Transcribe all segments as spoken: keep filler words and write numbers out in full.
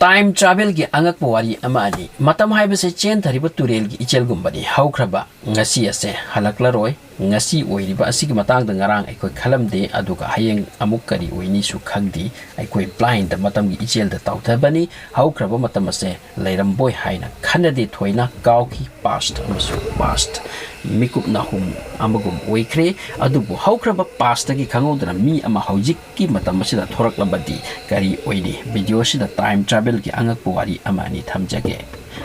Time travelꯒꯤ ꯑꯉꯛꯄ ꯋꯥꯔꯤ ꯑꯃ ꯑꯅꯤ꯫ ꯃꯇꯝ ꯍꯥꯏꯕꯁꯦ ꯆꯦꯟꯊꯔꯤꯕ ꯇꯨꯔꯦꯜꯒꯤ ꯏꯆꯦꯜꯒꯨꯝꯕꯅꯤ꯫ ꯍꯧꯈ꯭ꯔꯕ ꯉꯁꯤ ꯑꯁꯦ ꯍꯜꯂꯛꯂꯔꯣꯏ꯫ ꯉꯁꯤ ꯑꯣꯏꯔꯤꯕ ꯑꯁꯤꯒꯤ ꯃꯇꯥꯡꯗ ꯉꯔꯥꯡ ꯑꯩꯈꯣꯏ ꯈꯜꯂꯝꯗꯦ, ꯑꯗꯨꯒ ꯍꯌꯦꯡ ꯑꯃꯨꯛ ꯀꯔꯤ ꯑꯣꯏꯅꯤꯁꯨ ꯈꯪꯗꯦ꯫ ꯑꯩꯈꯣꯏ blind ꯃꯇꯝꯒꯤ ꯏꯆꯦꯜꯗ ꯇꯥꯎꯊꯕꯅꯤ꯫ ꯍꯧꯈ꯭ꯔꯕ ꯃꯇꯝ ꯑꯁꯦ ꯂꯩꯔꯝꯕꯣꯏ ꯍꯥꯏꯅ ꯈꯟꯅꯗꯦ ꯊꯣꯏꯅ꯫ ꯀꯥꯎꯈꯤ past ꯑꯃꯁꯨ past꯫ ꯃꯤꯀꯨꯞ ꯅꯥꯍꯨꯝ ꯑꯃꯒꯨꯝ ꯑꯣꯏꯈ꯭ꯔꯦ꯫ ꯑꯗꯨꯕꯨ ꯍꯧꯈ꯭ꯔꯕ pastꯇꯒꯤ ꯈꯪꯍꯧꯗꯅ ꯃꯤ ꯑꯃ ꯍꯧꯖꯤꯛꯀꯤ ꯃꯇꯝ ꯑꯁꯤꯗ ꯊꯣꯔꯛꯂꯕꯗꯤ ꯀꯔꯤ ꯑꯣꯏꯅꯤ? Video ꯑꯁꯤꯗ time travelꯒꯤ ꯑꯉꯛꯄ ꯋꯥꯔꯤ ꯑꯃ ꯑꯅꯤ ꯊꯝꯖꯒꯦ꯫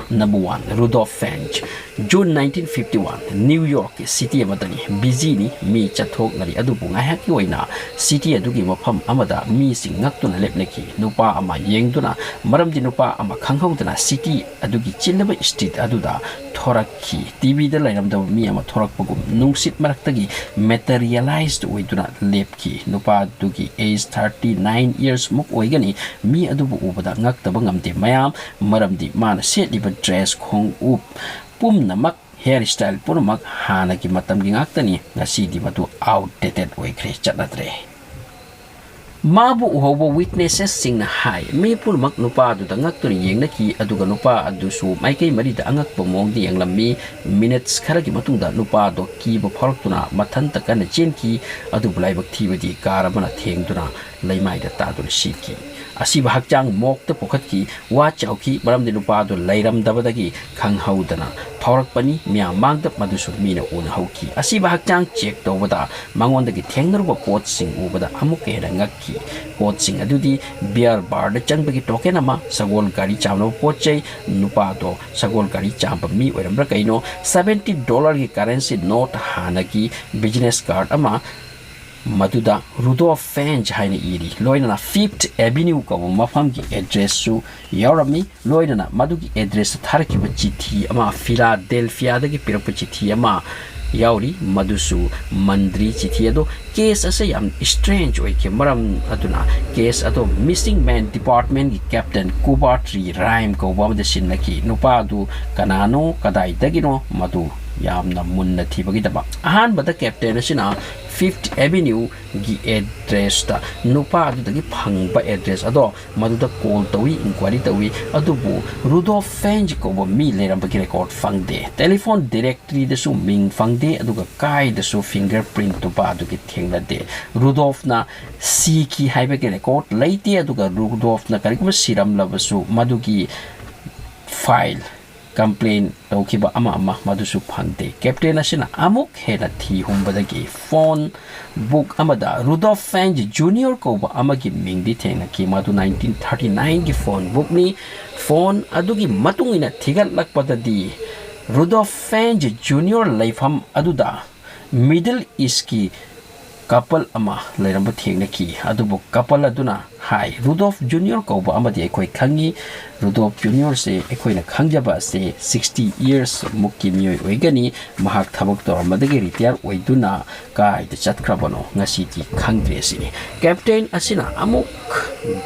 Number one, Rudolf Fench꯫ June nineteen fifty one, New York city ꯑꯃꯗꯅꯤ꯫ Busyꯅꯤ, ꯃꯤ ꯆꯠꯊꯣꯛꯅꯔꯤ, ꯑꯗꯨꯕꯨ ꯉꯥꯏꯍꯥꯛꯀꯤ ꯑꯣꯏꯅ city ꯑꯗꯨꯒꯤ ꯃꯐꯝ ꯑꯃꯗ ꯃꯤꯁꯤꯡ ꯉꯛꯇꯨꯅ ꯂꯦꯞꯅꯈꯤ꯫ ꯅꯨꯄꯥ ꯑꯃ ꯌꯦꯡꯗꯨꯅ, ꯃꯔꯝꯗꯤ ꯅꯨꯄꯥ ꯑꯃ ꯈꯪꯍꯧꯗꯅ city ꯑꯗꯨꯒꯤ ꯆꯤꯜꯂꯕ street ꯑꯗꯨꯗ ꯊꯣꯔꯛꯈꯤ꯫ TVꯗ ꯂꯩꯔꯝꯗꯕ ꯃꯤ ꯑꯃ ꯊꯣꯔꯛꯄꯒꯨꯝ ꯅꯨꯡꯁꯤꯠ ꯃꯔꯛꯇꯒꯤ materialized ꯑꯣꯏꯗꯨꯅ ꯂꯦꯞꯈꯤ꯫ ꯅꯨꯄꯥꯗꯨꯒꯤ age thirty nine years ꯃꯨꯛ ꯑꯣꯏꯒꯅꯤ꯫ ꯃꯤ ꯑꯗꯨꯕꯨ ꯎꯕꯗ ꯉꯛꯇꯕ ꯉꯝꯗꯦ ꯃꯌꯥꯝ, ꯃꯔꯝꯗꯤ ꯃꯥꯅ ꯁꯦꯠꯂꯤꯕ dress, ꯈꯣꯡꯎꯞ ꯄꯨꯝꯅꯃꯛ, hair style ꯄꯨꯝꯅꯃꯛ ꯍꯥꯟꯅꯒꯤ ꯃꯇꯝꯒꯤ ꯉꯥꯛꯇꯅꯤ꯫ ꯉꯁꯤꯗꯤ ꯃꯗꯨ outdated ꯑꯣꯏꯈ꯭ꯔꯦ, ꯆꯠꯅꯗ꯭ꯔꯦ꯫ ꯃꯥꯕꯨ ꯎꯍꯧꯕ witnessꯁꯤꯡꯅ ꯍꯥꯏ, ꯃꯤ ꯄꯨꯝꯅꯃꯛ ꯅꯨꯄꯥ ꯑꯗꯨꯗ ꯉꯛꯇꯨꯅ ꯌꯦꯡꯅꯈꯤ, ꯑꯗꯨꯒ ꯅꯨꯄꯥ ꯑꯗꯨꯁꯨ ꯃꯥꯏꯀꯩ ꯃꯔꯤꯗ ꯑꯉꯛꯄ ꯃꯑꯣꯡꯗ ꯌꯦꯡꯂꯝꯃꯤ꯫ Minutes ꯈꯔꯒꯤ ꯃꯇꯨꯡꯗ ꯅꯨꯄꯥꯗꯣ ꯀꯤꯕ ꯐꯥꯎꯔꯛꯇꯨꯅ ꯃꯊꯟꯇ ꯀꯟꯅ ꯆꯦꯟꯈꯤ, ꯑꯗꯨꯕꯨ ꯂꯥꯏꯕꯛ ꯊꯤꯕꯗꯤ car ꯑꯃꯅ ꯊꯦꯡꯗꯨꯅ ꯂꯩꯃꯥꯏꯗ ꯇꯥꯗꯨꯅ ꯁꯤꯈꯤ꯫ ꯑꯁꯤꯕ ꯍꯛꯆꯥꯡ morgueꯇ ꯄꯨꯈꯠꯈꯤ꯫ ꯋꯥ ꯆꯥꯎꯈꯤ, ꯃꯔꯝꯗꯤ ꯅꯨꯄꯥꯗꯨ ꯂꯩꯔꯝꯗꯕꯗꯒꯤ ꯈꯪꯍꯧꯗꯅ ꯐꯥꯎꯔꯛꯄꯅꯤ꯫ ꯃꯤꯌꯥꯝ ꯃꯥꯡꯗ ꯃꯗꯨꯁꯨ ꯃꯤꯅ ꯎꯅꯍꯧꯈꯤ꯫ ꯑꯁꯤꯕ ꯍꯛꯆꯥꯡ check ꯇꯧꯕꯗ ꯃꯉꯣꯟꯗꯒꯤ ꯊꯦꯡꯅꯔꯨꯕ ꯄꯣꯠꯁꯤꯡ ꯎꯕꯗ ꯑꯃꯨꯛꯀ ꯍꯦꯟꯅ ꯉꯛꯈꯤ꯫ ꯄꯣꯠꯁꯤꯡ ꯑꯗꯨꯗꯤ beer barꯗ ꯆꯪꯕꯒꯤ token ꯑꯃ, ꯁꯒꯣꯜ ꯒꯥꯔꯤ ꯆꯥꯝꯅꯕ ꯄꯣꯠ ꯆꯩ, ꯅꯨꯄꯥꯗꯣ ꯁꯒꯣꯜ ꯒꯥꯔꯤ ꯆꯥꯝꯕ ꯃꯤ ꯑꯣꯏꯔꯝꯕ꯭ꯔꯥ ꯀꯩꯅꯣ, seventy dollarꯒꯤ currency note, ꯍꯥꯟꯅꯒꯤ business card ꯑꯃ, ꯃꯗꯨꯗ Rudolf Fench ꯍꯥꯏꯅ ꯏꯔꯤ, ꯂꯣꯏꯅꯅ Fifth Avenue ꯀꯧꯕ ꯃꯐꯝꯒꯤ addressꯁꯨ ꯌꯥꯎꯔꯝꯃꯤ꯫ ꯂꯣꯏꯅꯅ ꯃꯗꯨꯒꯤ addressꯇ ꯊꯥꯔꯛꯈꯤꯕ ꯆꯤꯊꯤ ꯑꯃ, ꯐꯤꯂꯥꯗꯦꯜꯐꯤꯌꯥꯗꯒꯤ ꯄꯤꯔꯛꯄ ꯆꯤꯊꯤ ꯑꯃ ꯌꯥꯎꯔꯤ, ꯃꯗꯨꯁꯨ ꯃꯟꯗ꯭ꯔꯤ ꯆꯤꯊꯤ꯫ ꯑꯗꯣ case ꯑꯁꯦ ꯌꯥꯝ strange ꯑꯣꯏꯈꯤ꯫ ꯃꯔꯝ ꯑꯗꯨꯅ case ꯑꯗꯣ missing man departmentꯀꯤ captain ꯀꯨꯕꯥꯇ꯭ꯔꯤ ꯔꯥꯏꯝ ꯀꯧꯕ ꯑꯃꯗ ꯁꯤꯟꯅꯈꯤ꯫ ꯅꯨꯄꯥ ꯑꯗꯨ ꯀꯅꯥꯅꯣ, ꯀꯗꯥꯏꯗꯒꯤꯅꯣ, ꯃꯗꯨ ꯌꯥꯝꯅ ꯃꯨꯟꯅ ꯊꯤꯕꯒꯤꯗꯃꯛ꯫ ꯑꯍꯥꯟꯕꯗ captain ꯑꯁꯤꯅ Fifth Avenue ꯒꯤ address ꯇ ꯅꯨꯄꯥ ꯑꯗꯨꯗꯒꯤ ꯐꯪꯕ address ꯑꯗꯣ ꯃꯗꯨꯗ call ꯇꯧꯏ, inquiry ꯇꯧꯏ꯫ ꯑꯗꯨꯕꯨ ꯔꯨꯗꯣꯜꯐ ꯐꯦꯟꯖ ꯀꯧꯕ ꯃꯤ ꯂꯩꯔꯝꯕꯒꯤ record ꯐꯪꯗꯦ꯫ Telephone directory ꯗꯁꯨ ꯃꯤꯡ ꯐꯪꯗꯦ, ꯑꯗꯨꯒ ꯀꯥꯏꯗꯁꯨ finger print ꯅꯨꯄꯥ ꯑꯗꯨꯒꯤ ꯊꯦꯡꯅꯗꯦ꯫ ꯔꯨꯗꯣꯜꯐꯅ ꯁꯤꯈꯤ ꯍꯥꯏꯕꯒꯤ record ꯂꯩꯇꯦ, ꯑꯗꯨꯒ ꯔꯨꯗꯣꯜꯐꯅ ꯀꯔꯤꯒꯨꯝꯕ ꯁꯤꯔꯝꯂꯕꯁꯨ ꯃꯗꯨꯒꯤ file, complaint ꯇꯧꯈꯤꯕ ꯑꯃ ꯑꯃ ꯃꯗꯨꯁꯨ ꯐꯪꯗꯦ꯫ Captain ꯑꯁꯤꯅ ꯑꯃꯨꯛ ꯍꯦꯟꯅ ꯊꯤ ꯍꯨꯝꯕꯗꯒꯤ phone book ꯑꯃꯗ ꯔꯨꯗꯣꯜꯐ ꯐꯦꯟꯖ ꯖꯨꯅꯤꯌꯔ ꯀꯧꯕ ꯑꯃꯒꯤ ꯃꯤꯡꯗꯤ ꯊꯦꯡꯅꯈꯤ꯫ ꯃꯗꯨ nineteen thirty nine ꯒꯤ phone book ꯅꯤ꯫ Phone ꯑꯗꯨꯒꯤ ꯃꯇꯨꯡ ꯏꯟꯅ ꯊꯤꯒꯠꯂꯛꯄꯗꯗꯤ ꯔꯨꯗꯣꯜꯐ ꯐꯦꯟꯖ ꯖꯨꯅꯤꯌꯔ ꯂꯩꯐꯝ ꯑꯗꯨꯗ Middle East ꯀꯤ couple ꯑꯃ ꯂꯩꯔꯝꯕ ꯊꯦꯡꯅꯈꯤ꯫ ꯑꯗꯨꯕꯨ couple ꯑꯗꯨꯅ ꯍꯥꯏ, "ꯔꯨꯗꯣꯜꯐ ꯖꯨꯅꯤꯌꯔ ꯀꯧꯕ ꯑꯃꯗꯤ ꯑꯩꯈꯣꯏ ꯈꯪꯉꯤ꯫ ꯔꯨꯗꯣꯜꯐ ꯖꯨꯅꯤꯌꯔꯁꯦ ꯑꯩꯈꯣꯏꯅ ꯈꯪꯖꯕ ꯑꯁꯦ sixty years ꯃꯨꯛꯀꯤ ꯃꯤꯑꯣꯏ ꯑꯣꯏꯒꯅꯤ꯫ ꯃꯍꯥꯛ ꯊꯕꯛ ꯇꯧꯔꯝꯕꯗꯒꯤ retire ꯑꯣꯏꯗꯨꯅ ꯀꯥꯏꯗ ꯆꯠꯈ꯭ꯔꯕꯅꯣ ꯉꯁꯤꯗꯤ ꯈꯪꯗ꯭ꯔꯦ" ꯁꯤꯅꯤ꯫ Captain ꯑꯁꯤꯅ ꯑꯃꯨꯛ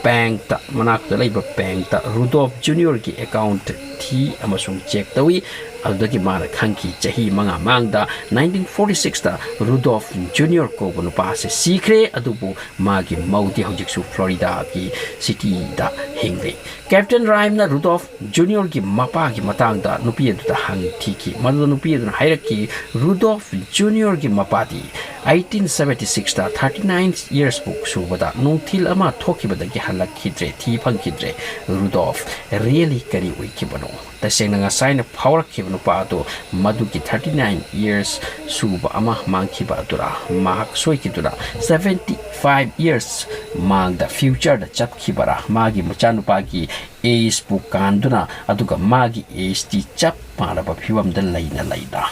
bank ꯇ, ꯃꯅꯥꯛꯇ ꯂꯩꯕ bank ꯇ ꯔꯨꯗꯣꯜꯐ ꯖꯨꯅꯤꯌꯔꯒꯤ account ꯊꯤ ꯑꯃꯁꯨꯡ check ꯇꯧꯏ꯫ ꯑꯗꯨꯗꯒꯤ ꯃꯥꯅ ꯈꯪꯈꯤ, ꯆꯍꯤ ꯃꯉꯥ ꯃꯥꯡꯗ nineteen forty six ꯇ ꯔꯨꯗꯣꯜꯐ ꯖꯨꯅꯤꯌꯔ ꯀꯧꯕ ꯅꯨꯄꯥ ꯑꯁꯤ ꯁꯤꯈ꯭ꯔꯦ, ꯑꯗꯨꯕꯨ ꯃꯥꯒꯤ ꯃꯧꯗꯤ ꯍꯧꯖꯤꯛꯁꯨ Florida ꯒꯤ city ꯗ ꯍꯤꯡꯂꯤ꯫ Captain ꯔꯥꯏꯝꯅ ꯔꯨꯗꯣꯜꯐ ꯖꯨꯅꯤꯌꯔꯒꯤ ꯃꯄꯥꯒꯤ ꯃꯇꯥꯡꯗ ꯅꯨꯄꯤ ꯑꯗꯨꯗ ꯍꯪ ꯊꯤꯈꯤ꯫ ꯃꯗꯨꯗ ꯅꯨꯄꯤ ꯑꯗꯨꯅ ꯍꯥꯏꯔꯛꯈꯤ, ꯔꯨꯗꯣꯜꯐ ꯖꯨꯅꯤꯌꯔꯒꯤ ꯃꯄꯥꯗꯤ eighteen seventy six ꯇ thirty nine years ꯃꯨꯛ ꯁꯨꯕꯗ ꯅꯨꯡꯊꯤꯜ ꯑꯃ ꯊꯣꯛꯈꯤꯕꯗꯒꯤ ꯍꯜꯂꯛꯈꯤꯗ꯭ꯔꯦ, ꯊꯤ ꯐꯪꯈꯤꯗ꯭ꯔꯦ꯫ ꯔꯨꯗꯣꯜꯐ really ꯀꯔꯤ ꯑꯣꯏꯈꯤꯕꯅꯣ? ꯇꯁꯦꯡꯅ ꯉꯁꯥꯏꯅ ꯐꯥꯎꯔꯛꯈꯤꯕ ꯅꯨꯄꯥ ꯑꯗꯨ ꯃꯗꯨꯒꯤ thirty nine years ꯁꯨꯕ ꯑꯃ ꯃꯥꯡꯈꯤꯕ ꯑꯗꯨꯔꯥ? ꯃꯍꯥꯛ ꯁꯣꯏꯈꯤꯗꯨꯅ seventy five years ꯃꯥꯡꯗ future ꯗ ꯆꯠꯈꯤꯕꯔꯥ? ꯃꯥꯒꯤ ꯃꯆꯥꯅꯨꯄꯥꯒꯤ age ꯄꯨ ꯀꯥꯟꯗꯨꯅ, ꯑꯗꯨꯒ ꯃꯥꯒꯤ age ꯇꯤ ꯆꯞ ꯃꯥꯟꯅꯕ ꯐꯤꯕꯝꯗ ꯂꯩꯅ ꯂꯩꯅ,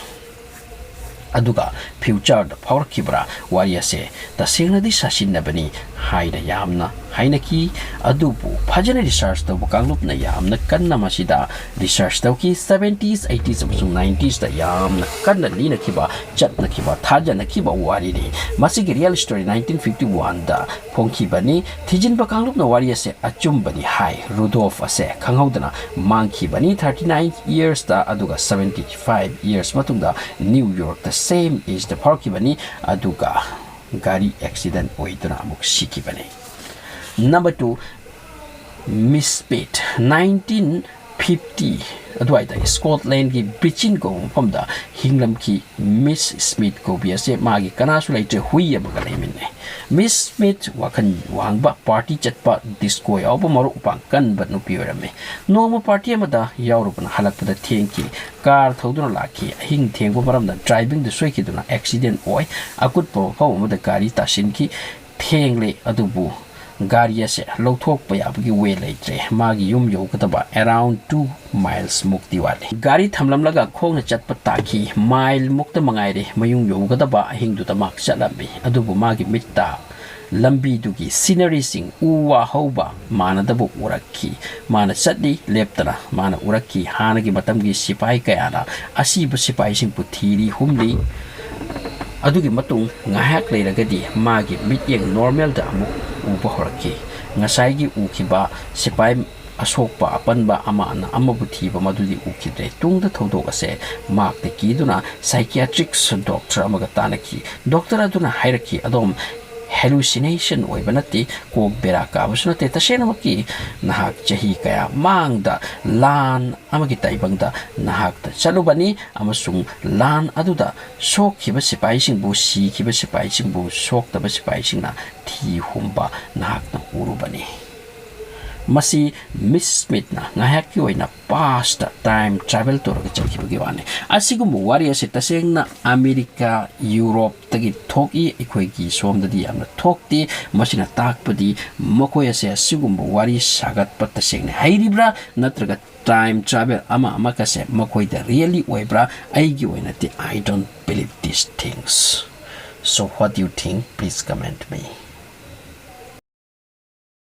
ꯑꯗꯨꯒ future ꯗ ꯐꯥꯎꯔꯛꯈꯤꯕ꯭ꯔꯥ? ꯋꯥꯔꯤ ꯑꯁꯦ ꯇꯁꯦꯡꯅꯗꯤ ꯁꯥꯁꯤꯟꯅꯕꯅꯤ ꯍꯥꯏꯅ ꯌꯥꯝꯅ ꯍꯥꯏꯅꯈꯤ꯫ ꯑꯗꯨꯕꯨ ꯐꯖꯅ research ꯇꯧꯕ ꯀꯥꯡꯂꯨꯞꯅ ꯌꯥꯝꯅ ꯀꯟꯅ ꯃꯁꯤꯗ research ꯇꯧꯈꯤ꯫ Seventies, eighties ꯑꯃꯁꯨꯡ nineties ꯇ ꯌꯥꯝꯅ ꯀꯟꯅ ꯂꯤꯅꯈꯤꯕ, ꯆꯠꯅꯈꯤꯕ, ꯊꯥꯖꯅꯈꯤꯕ ꯋꯥꯔꯤꯅꯤ꯫ ꯃꯁꯤꯒꯤ real story nineteen fifty one ꯗ ꯐꯣꯡꯈꯤꯕꯅꯤ꯫ ꯊꯤꯖꯤꯟꯕ ꯀꯥꯡꯂꯨꯞꯅ ꯋꯥꯔꯤ ꯑꯁꯦ ꯑꯆꯨꯝꯕꯅꯤ ꯍꯥꯏ꯫ ꯔꯨꯗꯣꯜꯐ ꯑꯁꯦ ꯈꯪꯍꯧꯗꯅ ꯃꯥꯡꯈꯤꯕꯅꯤ꯫ Thirty nine years ꯇ, ꯑꯗꯨꯒ seventy five years ꯃꯇꯨꯡꯗ ꯅ꯭ꯌꯨ ꯌꯣꯔꯛꯇ same age ꯇ ꯐꯥꯎꯔꯛꯈꯤꯕꯅꯤ꯫ ꯑꯗꯨꯒ ꯒꯥꯔꯤ accident ꯑꯣꯏꯗꯨꯅ ꯑꯃꯨꯛ ꯁꯤꯈꯤꯕꯅꯤ꯫ Number two, Miss Smith, nineteen fifty ꯑꯗꯨꯋꯥꯏꯗ ꯁ꯭ꯀꯣꯠꯂꯦꯟꯒꯤ ꯕ꯭ꯔꯤꯆꯤꯟ ꯀꯧꯕ ꯃꯐꯝꯗ ꯍꯤꯡꯂꯝꯈꯤ꯫ Miss Smith ꯀꯧꯕꯤ ꯑꯁꯦ ꯃꯥꯒꯤ ꯀꯅꯥꯁꯨ ꯂꯩꯇ꯭ꯔꯦ, ꯍꯨꯏ ꯑꯃꯒ ꯂꯩꯃꯤꯟꯅꯩ꯫ Miss Smith ꯋꯥꯈꯜ ꯋꯥꯡꯕ, party ꯆꯠꯄ, disco ꯌꯥꯎꯕ, ꯃꯔꯨꯞ ꯃꯄꯥꯡ ꯀꯟꯕ ꯅꯨꯄꯤ ꯑꯣꯏꯔꯝꯃꯤ꯫ ꯅꯣꯡꯃ party ꯑꯃꯗ ꯌꯥꯎꯔꯨꯕꯅ ꯍꯜꯂꯛꯄꯗ ꯊꯦꯡꯈꯤ꯫ Car ꯊꯧꯗꯨꯅ ꯂꯥꯛꯈꯤ꯫ ꯑꯍꯤꯡ ꯊꯦꯡꯕ ꯃꯔꯝꯅ driving ꯗ ꯁꯣꯏꯈꯤꯗꯨꯅ accident ꯑꯣꯏ꯫ ꯑꯀꯨꯠꯄ ꯃꯐꯝ ꯑꯃꯗ ꯒꯥꯔꯤ ꯇꯥꯁꯤꯟꯈꯤ꯫ ꯊꯦꯡꯂꯦ, ꯑꯗꯨꯕꯨ ꯒꯥꯔꯤ ꯑꯁꯦ ꯂꯧꯊꯣꯛꯄ ꯌꯥꯕꯒꯤ way ꯂꯩꯇ꯭ꯔꯦ꯫ ꯃꯥꯒꯤ ꯌꯨꯝ ꯌꯧꯒꯗꯕ around two miles ꯃꯨꯛꯇꯤ ꯋꯥꯠꯂꯤ꯫ ꯒꯥꯔꯤ ꯊꯝꯂꯝꯂꯒ ꯈꯣꯡꯅ ꯆꯠꯄ ꯇꯥꯈꯤ꯫ Mile ꯃꯨꯛꯇ ꯃꯉꯥꯏꯔꯦ ꯃꯌꯨꯝ ꯌꯧꯒꯗꯕ꯫ ꯑꯍꯤꯡꯗꯨꯗ ꯃꯍꯥꯛ ꯆꯠꯂꯝꯃꯤ, ꯑꯗꯨꯕꯨ ꯃꯥꯒꯤ ꯃꯤꯠꯇ ꯂꯝꯕꯤꯗꯨꯒꯤ scenery ꯁꯤꯡ, ꯎ ꯋꯥ ꯍꯧꯕ ꯃꯥꯟꯅꯗꯕ ꯎꯔꯛꯈꯤ꯫ ꯃꯥꯅ ꯆꯠꯂꯤ, ꯂꯦꯞꯇꯅ ꯃꯥꯅ ꯎꯔꯛꯈꯤ꯫ ꯍꯥꯟꯅꯒꯤ ꯃꯇꯝꯒꯤ ꯁꯤꯐꯥꯏ ꯀꯌꯥꯅ ꯑꯁꯤꯕ ꯁꯤꯐꯥꯏꯁꯤꯡꯕꯨ ꯊꯤꯔꯤ ꯍꯨꯝꯂꯤ꯫ ꯑꯗꯨꯒꯤ ꯃꯇꯨꯡ ꯉꯥꯏꯍꯥꯛ ꯂꯩꯔꯒꯗꯤ ꯃꯥꯒꯤ ꯃꯤꯠꯌꯦꯡ normal ꯗ ꯑꯃꯨꯛ ꯎꯕ ꯍꯧꯔꯛꯈꯤ꯫ ꯉꯁꯥꯏꯒꯤ ꯎꯈꯤꯕ ꯁꯤꯐꯥꯏ ꯑꯁꯣꯛꯄ ꯑꯄꯟꯕ ꯑꯃꯅ ꯑꯃꯕꯨ ꯊꯤꯕ ꯃꯗꯨꯗꯤ ꯎꯈꯤꯗ꯭ꯔꯦ꯫ ꯇꯨꯡꯗ ꯊꯧꯗꯣꯛ ꯑꯁꯦ ꯃꯍꯥꯛꯇ ꯀꯤꯗꯨꯅ psychiatrist doctor ꯑꯃꯒ ꯇꯥꯟꯅꯈꯤ꯫ Doctor ꯑꯗꯨꯅ ꯍꯥꯏꯔꯛꯈꯤ, "ꯑꯗꯣꯝ hallucination ꯑꯣꯏꯕ ꯅꯠꯇꯦ, ꯀꯣꯛ ꯕꯦꯔꯥ ꯀꯥꯕꯁꯨ ꯅꯠꯇꯦ꯫ ꯇꯁꯦꯡꯅꯃꯛꯀꯤ ꯅꯍꯥꯛ ꯆꯍꯤ ꯀꯌꯥ ꯃꯥꯡꯗ ꯂꯥꯟ ꯑꯃꯒꯤ ꯇꯥꯏꯕꯪꯗ ꯅꯍꯥꯛꯇ ꯆꯠꯂꯨꯕꯅꯤ ꯑꯃꯁꯨꯡ ꯂꯥꯟ ꯑꯗꯨꯗ ꯁꯣꯛꯈꯤꯕ ꯁꯤꯐꯥꯏꯁꯤꯡꯕꯨ, ꯁꯤꯈꯤꯕ ꯁꯤꯐꯥꯏꯁꯤꯡꯕꯨ ꯁꯣꯛꯇꯕ ꯁꯤꯐꯥꯏꯁꯤꯡꯅ ꯊꯤ ꯍꯨꯝꯕ ꯅꯍꯥꯛꯅ ꯎꯔꯨꯕꯅꯤ꯫" ꯃꯁꯤ Miss Smith ꯅ ꯉꯥꯏꯍꯥꯛꯀꯤ ꯑꯣꯏꯅ past ꯇ time travel ꯇꯧꯔꯒ ꯆꯠꯈꯤꯕꯒꯤ ꯋꯥꯅꯤ꯫ ꯑꯁꯤꯒꯨꯝꯕ ꯋꯥꯔꯤ ꯑꯁꯤ ꯇꯁꯦꯡꯅ ꯑꯃꯦꯔꯤꯀꯥ, ꯌꯨꯔꯣꯞꯇꯒꯤ ꯊꯣꯛꯏ, ꯑꯩꯈꯣꯏꯒꯤ ꯁꯣꯝꯗꯗꯤ ꯌꯥꯝꯅ ꯊꯣꯛꯇꯦ꯫ ꯃꯁꯤꯅ ꯇꯥꯛꯄꯗꯤ ꯃꯈꯣꯏ ꯑꯁꯦ ꯑꯁꯤꯒꯨꯝꯕ ꯋꯥꯔꯤ ꯁꯥꯒꯠꯄ ꯇꯁꯦꯡꯅ ꯍꯩꯔꯤꯕ꯭ꯔꯥ ꯅꯠꯇ꯭ꯔꯒ time travel ꯑꯃ ꯑꯃꯒꯁꯦ ꯃꯈꯣꯏꯗ really ꯑꯣꯏꯕ꯭ꯔꯥ? ꯑꯩꯒꯤ ꯑꯣꯏꯅꯗꯤ I don't believe these things. So what do you think? Please comment me.